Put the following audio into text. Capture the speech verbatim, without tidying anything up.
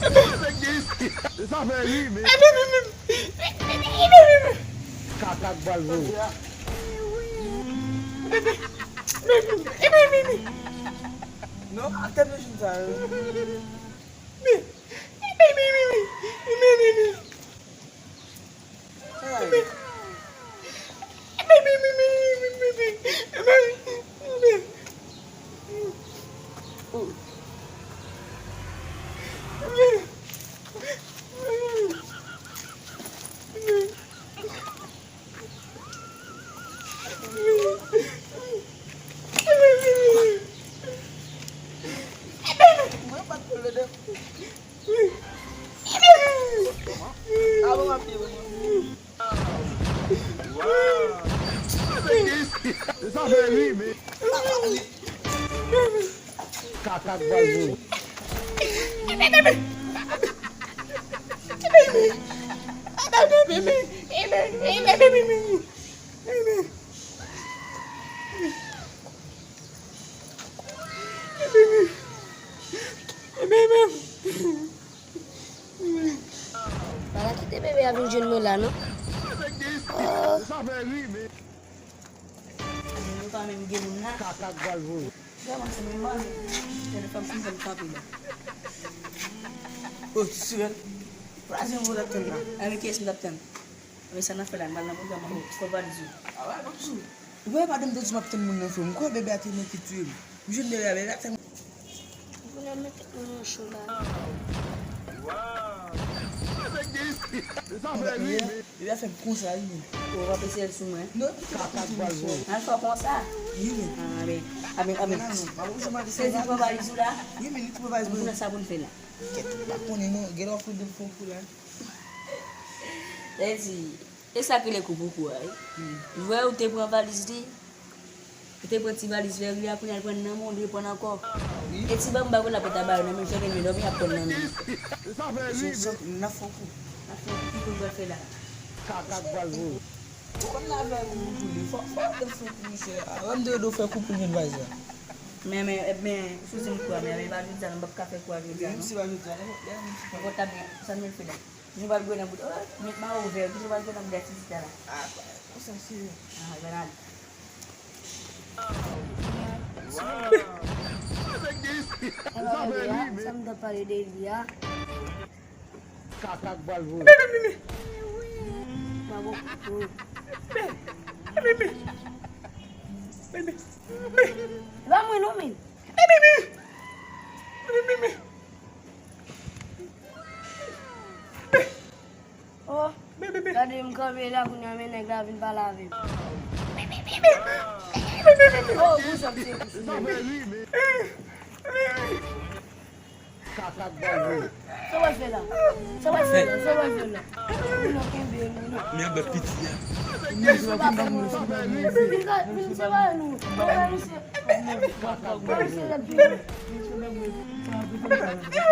Sa fè ri, men. Kaka k pral voye. Non, atè mechan sa yo. Sa fè ri, men. Kaka k pral voye. Pa kite bebe a vin jwenn mwen la, non. Sa fè ri, men. Nou pa menm gen moun la. Kaka k pral voye. Vrèman, se menm manje. Tèlè fanm si m kanpe la. O, ti sirèt. Kraze yon vòt ap tann la. Anben, kiyès m t ap tann? Anben, sa n ap fè la, m pral nan pwogram an, fò valiz ou. A wè, m ap sou. Ou wè, pandan m te di m ap tann moun nan, frè m, m kwè bebe a te manke tiye m. M jwenn bebe a, bebe a fè m. Ou konnen mete mwen nan cho la. Bebe a fè m konsa, wi, men. Ou pa pese l sou mwen. Non, kite l sou mwen. Al fè konsa. Wi, men. A, men. A, men, a, men. Sezi pran valiz ou la. Wi, men, li pran valiz mwen. Kounye a sa pou n fè la. Kèt, ou pa konnen, non. Gen lè w ap fè de fon kou la. Sezi. E sa k rele kou pou kou a, wi. Ou wè, ou te pran valiz li, ou te pran ti valiz vèri a, kounye a l pran nan men w, li pran ankò. E ti banm bagay la pou ta ba yo nan men, jan gen men dòmi ap pran nan men. N ap fè kou. N ap fè kou, ki kou n pral fè la? Kaka k pral voye. Ou konn la avè kou pou kou li. Fò, fò w te fè kou, monchè. Avan m te ede w fè kou pou l jwenn valiz la. Men, men, men, sou di m kou a, men, men, pa jodi a, non, m p ap ka fè kou a jodi a, non. Menm si pa jodi a, nenpòt lè, menm si pa. Nenpòt lè, men, sa n menm fè la. Nou pral gwe nan bout. Oh, met mayo vè, ki nou pral gwe nan bout a ti tita la. Ah, konsa se. Ah, ben al. Sa m t ap pale de li a. Kaka k pral voye. Bebe, bebe. Bravo. Bebe, bebe. Bebe. Ba mwen non, men. Bebe, bebe. Bebe, bebe. Oh, gade m kanpe la kounye a, men nèg la vin pale avè m. Oh, bouch ap tire bouch mwen. Sa w ap fè la? Sa w ap fè la? Sa w ap fè la? Moun nan kenbe, moun nan. Men yon bèt piti a. Vin ka, vin separe nou. Separe nou, se. Separe nou, se.